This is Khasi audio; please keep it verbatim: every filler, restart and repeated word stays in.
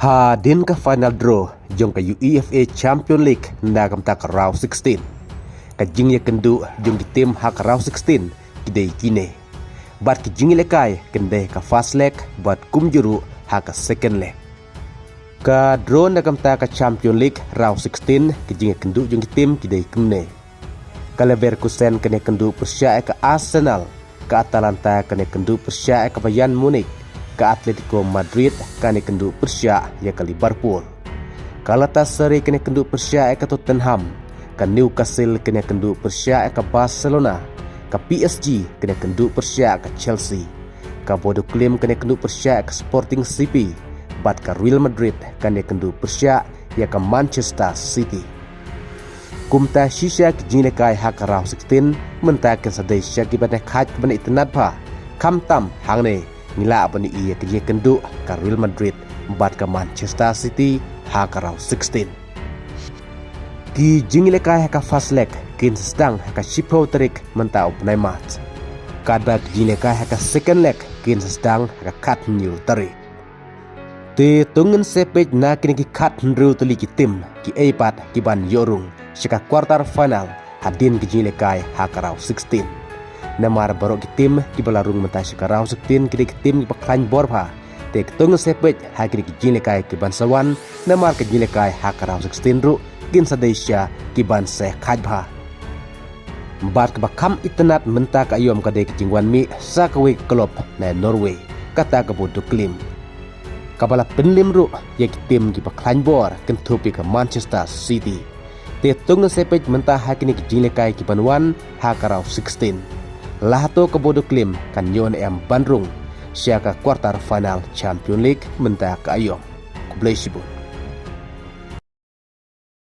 Hadien ka final draw jong ka UEFA Champion League na ka bynta ka round sixteen, ka jingïakynduh jong ki tim ha ka round sixteen ki dei kine, bad ki jingïalehkai kin dei ha ka first leg bad kumjuh ruh ha ka second leg. Ka draw na ka bynta ka Champion League round sixteen, ki jingïakynduh jong ki tim ki dei kumne: ka Leverkusen kan ïakynduh pyrshah ïa ka Arsenal, ka Atalanta kan ïakynduh pyrshah ïa ka Bayern Munich, ka Atletico Madrid kan ïakynduh pyrshah ïa ka Liverpool, ka Galatasaray kan ïakynduh pyrshah ïa ka Tottenham, ka Newcastle kan ïakynduh pyrshah ïa ka Barcelona, ka PSG kan ïakynduh pyrshah ïa ka Chelsea, ka Bodo Glimt kan ïakynduh pyrshah ïa ka Sporting C P, bad ka Real Madrid kan ïakynduh pyrshah ïa ka Manchester City. Kumta shisha ki jingïalehkai ha ka round sixteen mynta kin sa dei sha ki ban ïakhaid ki ban itynnad bha. Khamtam hangne ngi lah ban ïohi ïa ka jingïakynduh ka Real Madrid bad ka Manchester City ha ka round sixteen. Ki jingïalehkai ha ka first leg kin sa sdang ha ka shiphew tarik mynta u bnai March, katba ki jingïalehkai ha ka second leg kin sa sdang ha ka khathynñiew tarik. Te to ngin sa peit na kine ki khathynriew tylli ki tim kiei pat ki ban ïoh rung sha ka quarter final hadien ki jingïalehkai ha ka round sixteen. Namar baroh ki tim kiba la rung mynta sha ka round sixteen ki dei ki tim kiba khlaiñ bor bha. Te to ngin sa peit ha kine ki jingïalehkai ki ban sa wan, namar ki jingïalehkai ha ka round sixteen ruh kin sa dei sha ki ban sa khaid bha. Bad kaba kham itynnad mynta ka aïom ka dei ka jingwan mih sa kawei ka club na Norway, kata ka Bodo Glimt, kaba la pynliem ruh ïa ki tim kiba khlaiñ bor kynthup ïa ka Manchester City. Te to ngin sa peit mynta ha kine ki jingïalehkai ki ban wan ha ka round sixteen, la hato ka Bodo Glimt kan ïoh ne em ban rung sha ka quarter final Champion League mynta ka aïom. Khublei shibun.